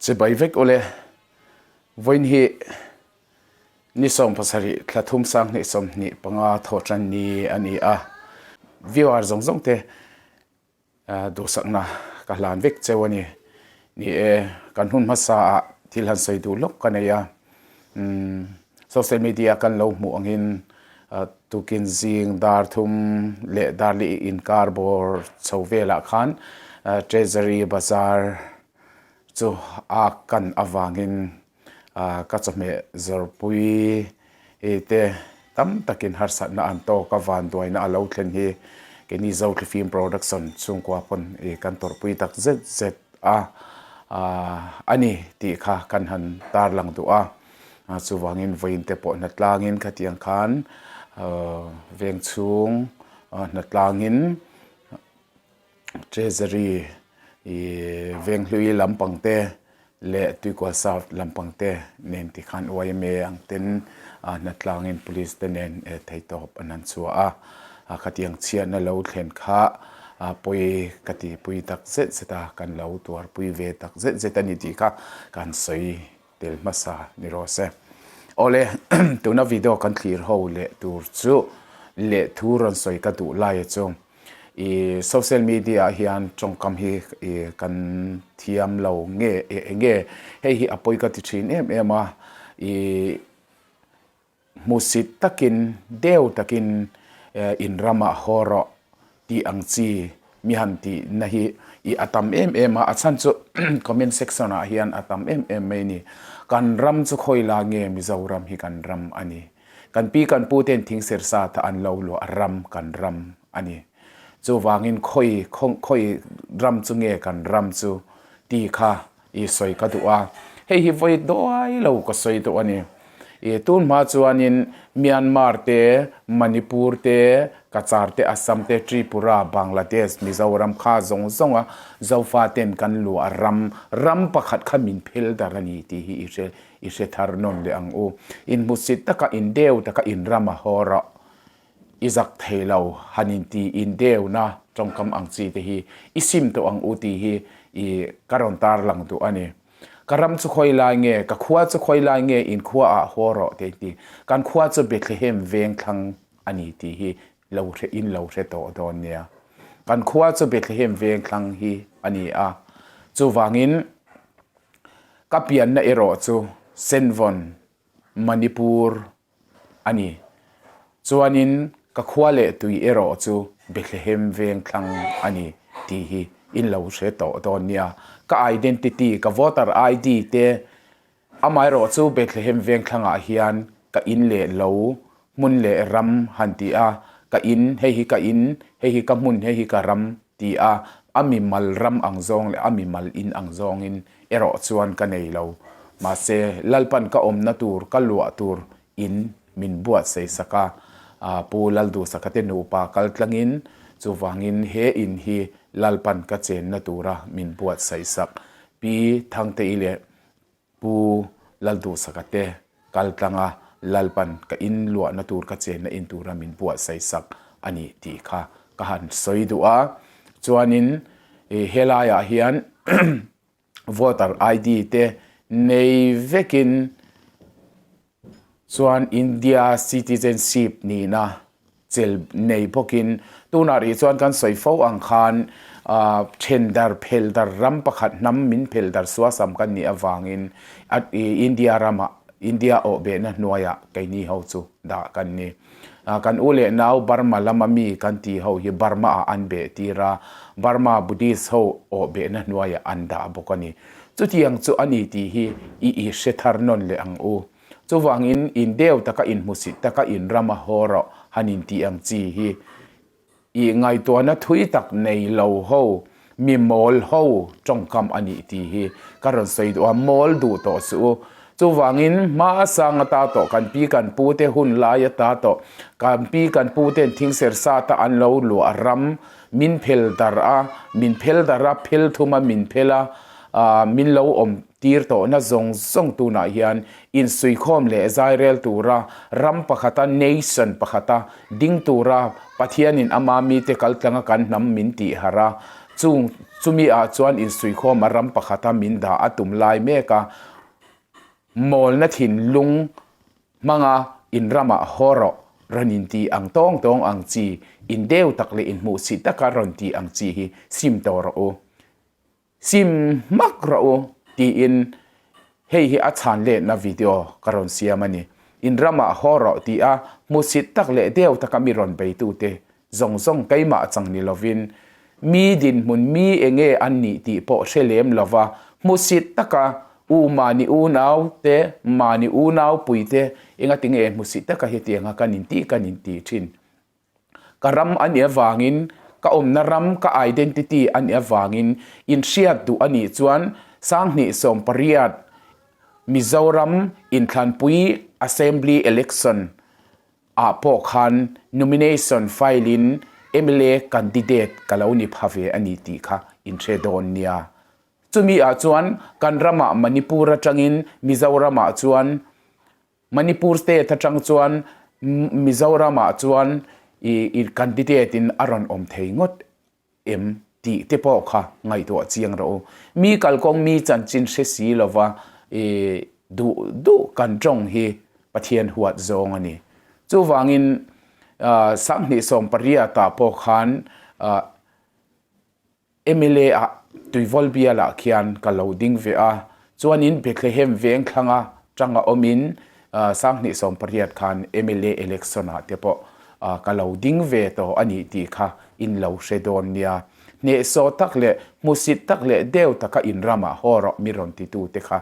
Chibai vek ule, vawiin hi ni 70 thla thum sang hnih 25 thawhtan ni a ni a, viewer zawng zawng te duhsakna ka hlan vek cheu a ni. Ni e, kan hun hmasa ah thil han sawi duh lawk ka nei a, social media kan lo hmuh angin tukin zing dar thum leh dar leh inkar bawr chho velah khan Treasury Bazar chu a kan avangin ka chawhmeh zawrpui te tam takin harsatna an tawk a, vanduaina a lo thlen hi keini Zothlifim Production chhungkua pawn kan tawrhpui tak zet zet a a ni tih kha kan han tarlang duh a. Chuvangin vawiin te pawh hnatlangin khatiang khan veng chhung hnatlangin Treasury ih Venghlui lampang te leh Tuikual South lampang te nen tikhan yma ang ten hnatlangin Police te nen theihtawp an han chhuah a, khatiang chhiatna lo thlen kha pawi ka tihpui tak zet zet a, kan lo tuarpui ve tak zet zet a ni tih kha kan sawi tel hmasa ni rawh se. Awle tuna video kan thlir ho leh tur chu leh thu rawn sawi ka duh laia chu i social media ah hian tawngkam hi i kan thiam lo nge eng nge hei hi a pawi ka ti thin em em a i hmusit takin deu takin in ramah haw rawh tih ang chi mi han tih na hi i a tam em em a a chhan chu comment section ah hian a tam em em mai a ni kan ram chu khawi la nge Mizoram hi kan ram a ni. Kan pi kan pu ten thing ser sa ta an lo luah ram kan ram a ni. Chuvangin khawi khawi ram chu nge kan ram chu ti kha i sawi ka duh a. Hei hi vawi duai lo ka sawi duh a ni. I tun hma chuanin Myanmar te, Manipur te, Cachar te, Assam te, Tripura, Bangladesh, Mizoram kha zawng zawng a Zofa ten kan luah ram, ram pakhat kha min phel dar a ni tih hi i hre I hre thar nawn leh ang u. In hmusit taka in deu taka in ram a haw rawh. I zak thei lo, han in ti in deuna tawngkam ang chi te hi i sim tawh ang u tih hi i ka rawn tar lang duh a ni. Ka ram chu khawi lai nge, ka khua chu khawi lai nge in khua ah haw rawh te ti. Kan khua chu Bethlehem veng thlang a ni tih hi lo hre in lo hre tawh dawn nia. Kan khua chu Bethlehem veng thlang hi a ni a. Chuvangin Ka pianna erawh chu Senvawn, Manipur a ni. Chuanin ka khua leh tui erawh chu Bethlehem Vengthlang a ni tih hi in lo hre tawh dawn nia. Ka identity, ka voter ID te amaherawh chu Bethlehem Vengthlangah hian ka in leh lo, hmun leh ram han ti a, ka in, hei hi ka in, hei hi ka hmun, hei hi ka ram ti a, a mimal ram ang zawng leh a mimal in ang zawngin erawh chuan ka nei lo. Mahse, Lalpan ka awmna tur, ka luah tur in min buatsaih sak a, Pu Lalduhsaka te nupa kal tlangin, chuvangin he in hi Lalpan ka chenna tura min buatsaih sak. Pi Thangtei leh Pu Lalduhsaka te kal tlanga Lalpan ka in luahna tur ka chenna in tura min buatsaih sak a ni tih kha ka han sawi duh a. Chuanin helaiah hian voter ID te nei vekin Chuan India citizenship nihna chel nei bawkin tunah rih chuan kan sawi fo ang khan then dar phel dar ram pakhat hnam min phel dar suasam kan nih avangin India ramah India awh behna hnuaiah keini ho chu dah kan ni. Kan u leh nau Burma lama mi kan tih ho hi Burma ah an beh tir a, Burma Buddhist ho awh behna hnuaiah an dah bawk a ni. Chutiang chu a ni tih hi i i hre thar nawn leh ang u. Chuvangin in deu taka in hmusit taka in ram a haw rawh han in tih ang chi hi i ngaihtuahna thui tak nei lo ho, mi mawl ho tawngkam a nih tih hi ka rawn sawi duh a, mawl duh tawh suh u. Chuvangin hma sang ata tawh kan pi kan pu te hun lai ata tawh kan pi kan pu ten thingser sa ta an lo luah ram Min phel darh a, min phel darh a, phel thum a min phel a, ah min lo awm tir tawhna zawng zawng tunah hian insuikhawm leh zairel tura ram pakhata nation pakhata ding tura Pathianin ama mite kaltlanga kan hnam min tih harh a. Chung chumi ah chuan insuihkhawm a ram pakhata min dah a tum lai mek a, mawlna thinlung hmanga in ramah haw rawh rawn inti ang tawng tawng ang chi, in deu tak leh inhmuhsih taka rawn ti ang chi hi sim tawh rawh u. Sim hmak rawh u tiin hei hi a chhan letna video ka rawn siam a ni. In ramah haw rawh ti a hmusit tak leh deuh taka mi rawn beitute zawng zawng keimah chang ni lovin mi dinhmun mi enge an nih tih pawh hre lem lova hmusit taka u mahni unau te mahni unau pui te engatinge hmusit taka hetianga kan intih kan intih thin. Ka ram a nih avangin, ka awmna ram, ka identity a nih avangin inhriat duh a nih chuan 2018 Mizoram Inthlanpui Assembly Election ah pawh khan nomination file in mla candidate ka lo ni pha ve a ni tih kha inhre dawn nia. Chumi ah chuan kan ramah Manipur atangin Mizoram ah chuan Manipur state atang chuan Mizoram ah chuan i candidate in a rawn awm thei ngawt em tih te pawh kha ngaihtuah chiang rawh u. Mi kalkawng mi chanchin hre si lova i duh duh kan tawng hi Pathian huat zawng a ni. Chuvangin 2018 ah pawh khan Mla ah Tuivawl bialah khian ka lo ding ve a, chuanin Bethlehem veng thlanga tanga awmin 2018 khan mla election ah te pawh ka lo ding ve tawh a nih tih kha in lo hre dawn nia. Hnehsawh tak leh hmusit tak leh deuh taka in ramah haw rawh mi rawn titu te kha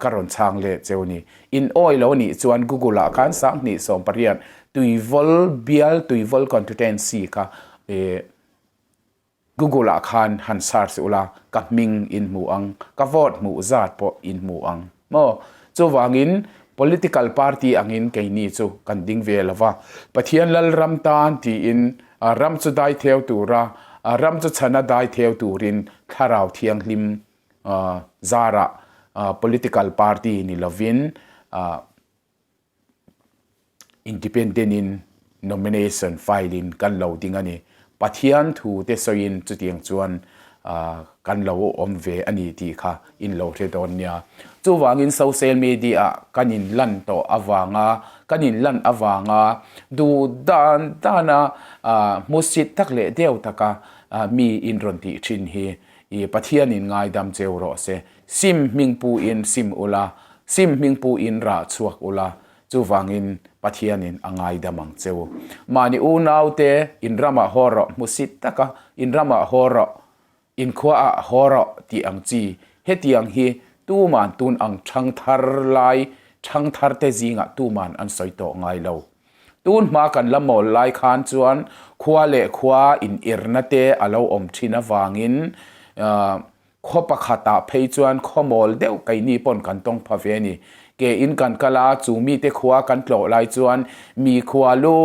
ka rawn chhang leh cheu ni. In awi lo nih chuan Google ah khan 2018 Tuivawl bial Tuivawl constituency kha Google ah khan han search ula ka hming in hmu ang, ka vote hmuh zat pawh in hmu ang maw? Chuvangin political party angin keini chu kan ding ve lo va, Pathian Lalram tan tiin ram chu dai theu tura, ram chu chhana dai theu turin Thlarau Thianghlim zarah political party ni lovin Independent in nomination file in kan lo ding a ni. Pathian thu te sawiin chutiang chuan kan lo awm ve a ni tih kha in lo hre dawn nia. Chuvangin social media ah kan in lan tawh avanga kan in lan avanga duh dan dana hmusit tak leh deuh taka mi in rawn tih thin hi i Pathian in ngaidam cheu rawh se. Sim hming pu in sim ula, sim hming pu in rah chhuak ula, chuvangin Pathianin a ngaidam ang che u. Mahni unaute in ramah haw rawh, hmusit taka in ramah haw rawh, in khuaah haw rawh tih ang chi. Hetiang hi tuman tun ang thangthar lai, thangtharte zingah tuman an sawi tawh ngai lo. Tun hma kan la mawl lai khan chuan khua leh khua inirna te a lo awm thin avangin Khaw pakhatah phei chuan khaw mawl deuh keini pawn kan tawng pha ve a ni. Ke in kan kal a, chu mite khua kan tlawh lai chuan mi khua lu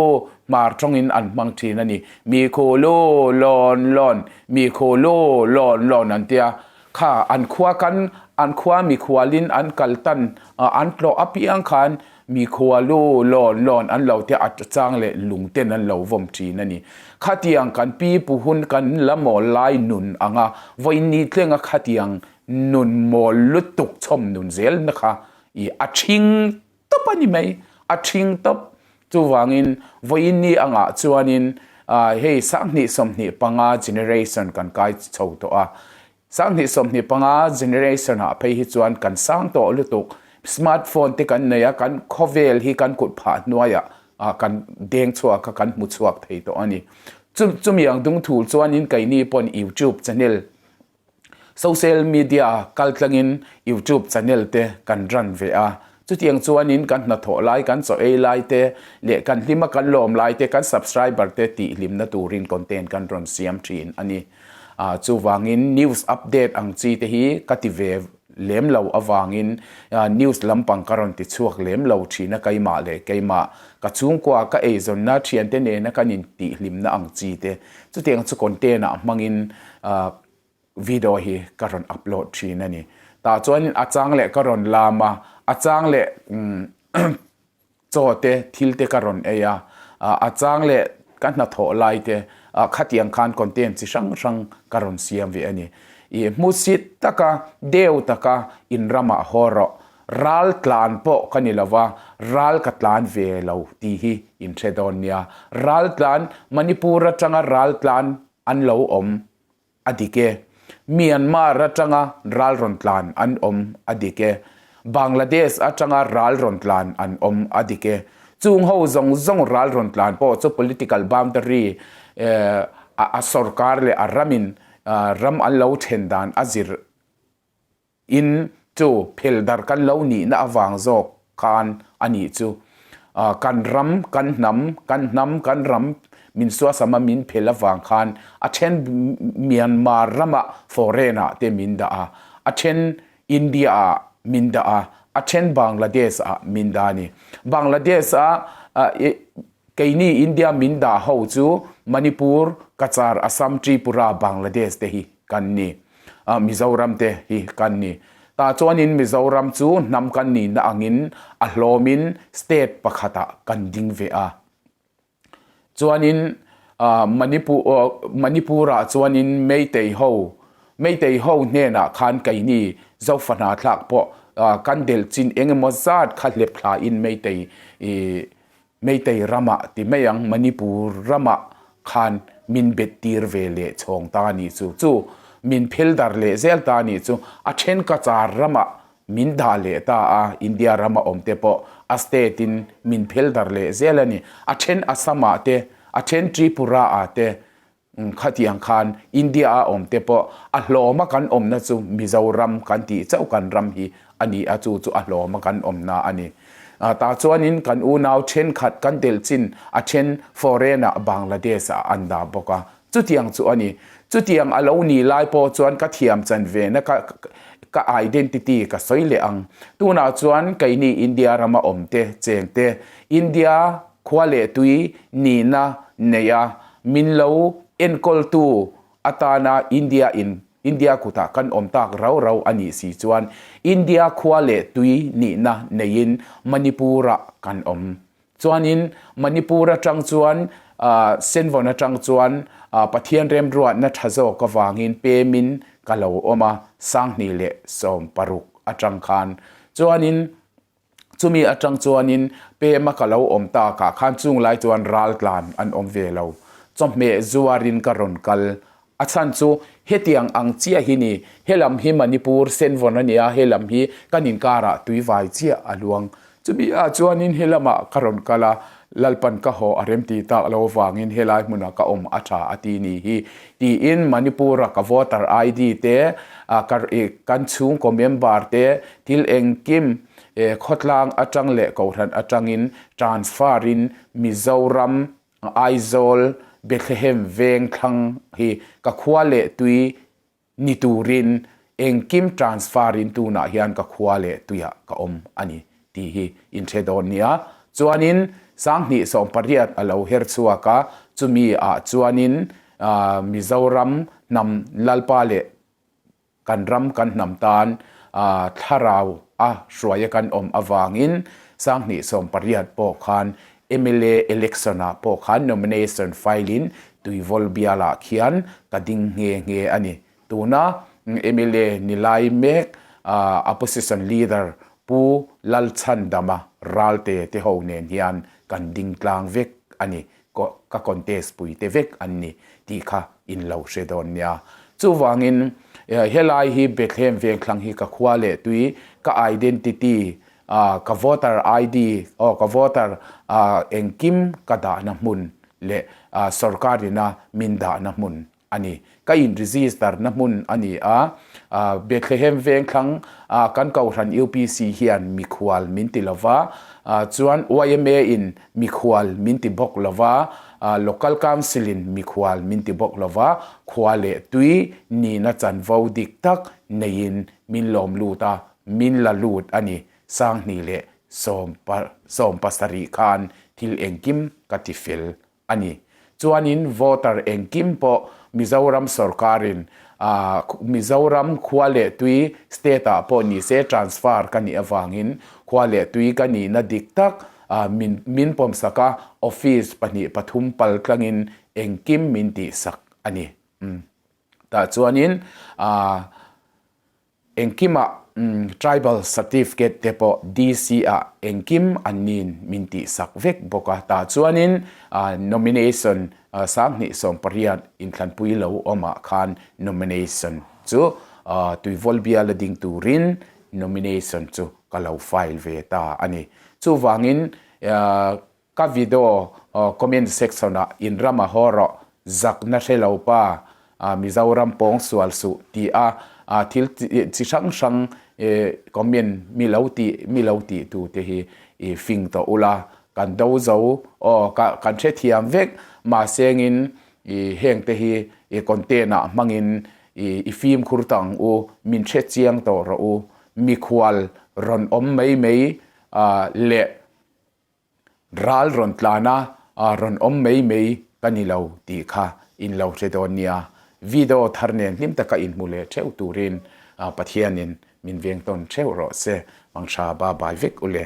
hmar tawngin an hmang thin a ni. Mi khu lu lawn lawn, mi khu lu lawn lawn an tia. Kha an khua kan, an khua mikhualin an kal tan, an tlawh apiang khan Mi khua lu lawn lawn an lo te a chang leh lung ten an lo vawm thin a ni. Khatiang kan pi pu hun kan la mawl lai nun anga vawiin tlenga khatiang nun mawl lutuk chhawm nun zel na kha i a thing tawp a ni mai, a thing tawp. Chuvangin vawiin ni angah chuanin hei 2025 generation kan kai chho tawh a, 2025 generation ah phei hi chuan kan sang tawh lutuk. Smart phone te kan nei a, kan khawvel hi kan kut phah hnuaiah kan deng chhuak a, kan hmu chhuak thei tawh a ni. Chumi ang dung thul chuanin keini pawn YouTube channel, social media kaltlangin YouTube channel te kan run ve a. Chutiang chuanin kan hnathawh lai, kan chaw ei lai te leh kan hlima kan lawm lai te, kan subscriber te tihhlimna turin content kan rawn siam thin a ni. Chuvangin news update ang chi te hi ka ti ve lem lo avangin news lampang ka rawn ti chhuak lem lo thin a keimah leh keimah ka chhungkua ka eizawnna thiante nena kan intihhlimna ang chi te chutiang chu content ah hmangin video hi ka rawn upload thin a ni. Tah chuan a chang leh ka rawn lam a, a chang leh chaw te thil te ka rawn ei a, a chang leh. ka hnathawh lai te ah khatiang khan content chi hrang hrang ka rawn siam ve a ni. I hmusit taka deu taka in ramah haw rawh. Ral tlan pawh ka ni lova, ral ka tlan ve lo tih hi in hre dawn nia. Ral tlan, Manipur atanga ral tlan an lo awm a dik e. Myanmar atanga ral rawn tlan an awm a dik e. Bangladesh atanga ral rawn tlan an awm a dik e. Chung ho zawng zawng ral rawn tlan pawh chu political boundary a sorkar leh a ramin ram an lo then dan a zir In chu phel dar kan lo nihna avang zawk khan a nih chu. Kan ram, kan hnam, kan hnam, kan ram min suasama min phel avang khan a then Myanmar ramah foreign ah te min dah a, a then India ah min dah a, a then Bangladesh ah min dah a ni. Bangladesh a keini India min dah ho chu Manipur, Cachar, Assam, Tripura, Bangladesh te hi kan ni. Mizoram te hi kan ni. Tah chuanin Mizoram chu hnam kan nihna angin a hlawmin state pakhatah kan ding ve a. Chuanin Manipur-ah chuanin Meitei ho, Meitei ho hnenah khan keini Zofa hnathlak pawh kan delh chin eng emaw zat kha hlep thlain Meitei Meitei ramah ti mai ang, Manipur ramah khan min bet tir ve leh chhawng ta a nih chu. Chu min phel dar leh zel ta a nih chu. A then Cachar ramah min dah leh ta a, India rama awm te pawh a state in min phel dar leh zel a ni. A then Assam ah te, a then Tripura ah te Khatiang khan India a awm te pawh a hlawma kan awmna chu Mizoram kan tih chauh kan ram hi a ni a, chu chu a hlawma kan awmna a ni. Tah chuanin kan unau thenkhat kan delh chin a then foreign ah Bangladesh ah an dah bawk a, chutiang chu a ni. Chutiang a lo nih lai pawh chuan ka thiam chan ve na ka ka identity ka sawi leh ang. Tunah chuan keini India rama awm te cheng te India khua leh tui nihna nei a, min lo enkawltu atana India in India kutah kan awm tak rau rau a nih si chuan India khua leh tui nihna neiin Manipur-ah kan awm. Chuanin Manipur atang chuan Senvawn atang chuan Pathian remruatna tha zawk avangin pemin ka lo awm a, Sanghnih leh 16 atang khan. Chuanin Chumi atang chuanin pema ka lo awm takah khan chung lai chuan ral tlan an awm ve lo. Chawhmeh zuarin ka rawn kal. A chhan chu hetiang ang chiah hi ni, helam hi Manipur senvawn a nia, helam hi kan inkarah tuivai chiah a luang. Chumi ah chuanin helamah ka rawn kal a, Lalpan ka haw a remti tak lo avangin helai hmunah ka awm a tha a ti ni hi tiin Manipur-a ka voter ID te, kan chhungkaw member te thil engkim khawtlang atang leh kohhran atangin transfer in Mizoram Aizawl Bethlehem Vengthlang hi ka khua leh tui Ni turin engkim transfer in tunah hian ka khua leh tuiah ka awm a ni tih hi in hre dawn nia. Chuanin 2018 a lo her chhuak a, chumi ah chuanin Mizoram hnam Lalpa leh kan ram kan hnam tan thlarau a hruaia kan awm avangin 2018 pawh khan mla election ah pawh khan nomination file in Tuivawl bialah khian ka ding nghe nghe a ni. Tuna mla ni lai mek opposition leader Pu Lalchhandama Ralte te ho nen hian kan ding tlang vek a ni, ka contest pui te vek an ni tih kha in lo hre dawn nia. Chuvangin helai hi Bethlehem Vengthlang hi ka khua leh tui, ka identity ka voter ID aw ka voter engkim ka dahna hmun leh sorkarina min dahna hmun a ni. Ka in register na hmun a ni a, Bethlehem Vengthlang kan Kohhran UPC hian mikhual min ti lova, chuan yma in mikhual min ti bawk lova, Local Council in mikhual min ti bawk lova, khua leh tui nihna chanvo dik tak neiin min lawm lut a, Min la lut a ni, 2017 khan thil engkim ka ti fel a ni. Chuanin voter engkim pawh Mizoram sorkarin Mizoram khua leh tui state ah pawh ni se transfer ka nih avangin khua leh tui ka nihna dik tak Min min pawmsak a, office pahnih pathum pal tlangin engkim min tihsak a ni. Tah chuanin engkimah tribal certificate te pawh DC ah engkim an nin min tihsak vek bawk a. Tah chuanin nomination 2018 inthlanpui lo awmah khan nomination chu Tuivawl biala ding turin nomination chu ka lo file ve ta a ni. Chuvangin ka video comment section ah in ram a haw rawh zakna hre lo pa Mizoram pawng sual suh ti a thil chi hrang hrang comment mi lo tih mi lo tih tu te hi i fing tawh ula kan do zo aw ka kan hrethiam vek mahsengin i heng te hi i content ah hmangin i fimkhur ta ang u min hrechiang tawh rawh u mikhual rawn awm mai mai leh ral rawn tlana rawn awm mai mai ka ni lo tih kha in lo hre dawn nia. Video thar nen hlim taka inhmu leh theuh turin Pathianin min veng tawn theuh rawh se. Mangsha ba bai vek u le.